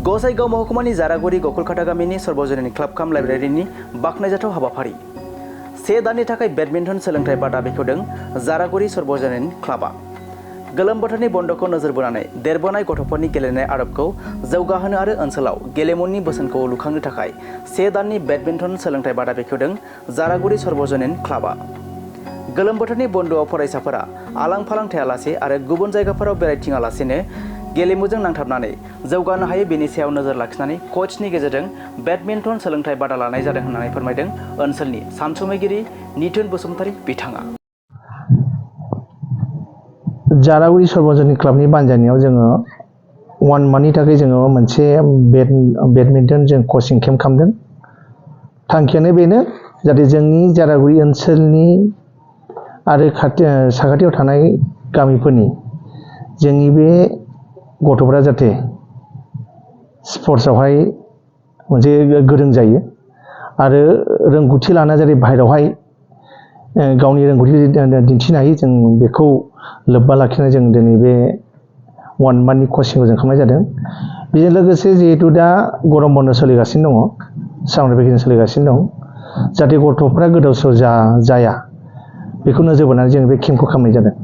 गसाइगाव महकुमानि जारागुरि गकुलखाटा गामिनि सर्वजनीन क्लाब काम लाइब्रेरिनि बाख्नायजाथाव हाबाफारि से दाननि थाखाय बेडमिन्टन सोलोंथाइ बादा बेखेवदों जारागुरि सर्वजनीन क्लाबा। गोलोम बोथोरनि बन्द'खौ नोजोर बोनानै देरबोनाय गथ'फोरनि गेलेनाय आदबखौ जौगाहोनो आरो ओनसोलाव गेलेमुनि बोसोनखौ लुखांनो थाखाय से दाननि बेडमिन्टन सोलोंथाइ बादा बेखेवदों जारागुरि सर्वजनीन क्लाबा। गोलोम बोथोरनि बन्द'आव फरायसाफोरा आलां फालां थायालासे आरो गुबुन जायगाफोराव बेरायथिङालासेनो गेलेमुजों नांथाबनानै जौगानो हायो बेनि सायाव नोजोर लाखिनानै क'चनि गेजेरजों बेडमिन्टन सोलोंथाइ बादा लानाय जादों होननानै फोरमायदों ओनसोलनि सानसुमैगिरि निथुन बसुमतारी बिथाङा। जारागुरि सर्वजनीन क्लाबनि बानजायनायाव जोङो 1 मान्थनि थाखाय जोङो मोनसे बेडमिन्टन जों कचिं केम्प खालामदों। थांखियानो बेनो जाहाथे जोंनि जारागुरि ओनसोलनि आरो साखाथियाव थानाय गामिफोरनि जोंनि बे गथ'फोरा जाहाथे स्पर्ट्सआवहाय मोनसे गोरों जायो आरो रोंगौथि लाना जाहाथे बाहेरायावहाय गावनि रोंगौथि दिन्थिनो हायो, जों बेखौ लोब्बा लाखिनानै जों दिनै बे 1 मान्थनि कचिंखौ जों खालामनाय जादों। बेजों लोगोसे जिहेतु दा गरम बन्द सोलिगासिनो दङ, सामार भेकेसन सोलिगासिनो दं, जाहाथे गथ'फ्रा गोदाव सोराव जाया बेखौ नोजोर बोनानै जों बे केम्पखौ खालामनाय जादों।